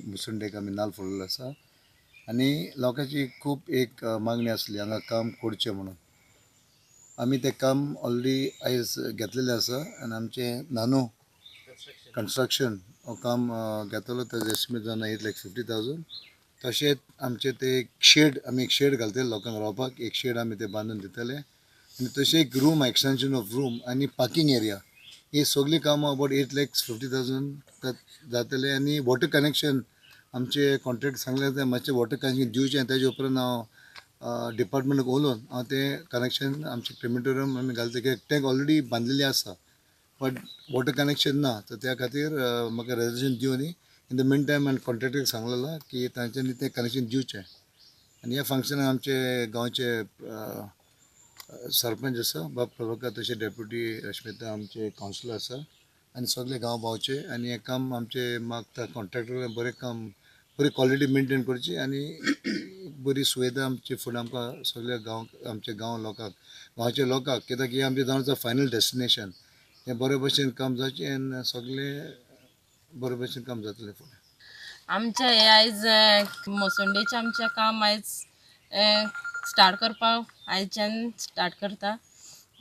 मुसुंडेक आमी नाल्ल फोडलेलो आसा आनी लोकांची खूब एक मागणी आसली हांगा काम करचें म्हणून. आमी तें काम ऑलरेडी आयज घेतलेलें आसा आनी आमचें नानू कन्स्ट्रक्शन हो काम घेतलो. ताजो एस्टिमेट जावन 8,50,000. तशेंच आमचें ते एक शेड, आमी एक शेड घालतले लोकांक रावपाक, एक शेड आमी ते बांदून दितले आनी तशें एक रूम, एक्सटेंशन ऑफ रूम आनी पार्किंग एरिया, ही सगळीं कामां अबावट 8,50,000 जातले. आनी वॉटर कनेक्शन आमचे कॉन्ट्रॅक्ट सांगलें तें मातशें वॉटर कनेक्शन दिवचें, तेजे उपरांत हांव डिपार्टमेंटाक उलोवन हांव तें कनेक्शन आमचें क्रिमेटोरियम आमी घालतले, कित्याक टँक ऑलरेडी बांदलेली आसा बट वॉटर कनेक्शन ना. तर त्या खातीर म्हाका रेजोल्युशन दिवनी इन the mean time हांवें कॉन्ट्रॅक्टराक सांगलेलां की तांच्यांनी तें कनेक्शन दिवचें. आनी ह्या फंक्शनाक आमचे गांवचे सरपंच आसा बाब प्रभाकर, तशें डेप्युटी रश्मिता आमचे कावन्सिलर आसा आनी सगळे गांव भावचे. आनी हें काम आमचे मागता कॉन्ट्रॅक्टर बरें काम, बरी क्वॉलिटी मेनटेन करची आनी बरी सुविधा आमची फुडें आमकां सगळ्या गांव, आमच्या गांव लोकांक, गांवच्या लोकांक, कित्याक हें आमचें जावन आसा फायनल डेस्टिनेशन, हें बरे भशेन काम जावचें आनी सगळें बरे भशेन काम जातलें फुडें. आमचें हें आयज मसुंडेचें आमचें काम आयज स्टार्ट करपाक आयच्यान स्टार्ट करता.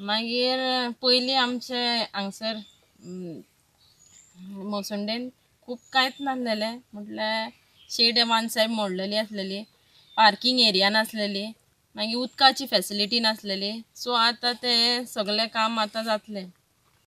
मागीर पयलीं आमचे हांगसर मसुंडेन खूब कांयच नासलेलें, म्हटल्यार शेड वन सायड मोडलेली आसलेली, पार्किंग एरिया नासलेली, मागीर उदकाची फेसिलिटी नासलेली. सो आतां तें सगळें काम आतां जातलें.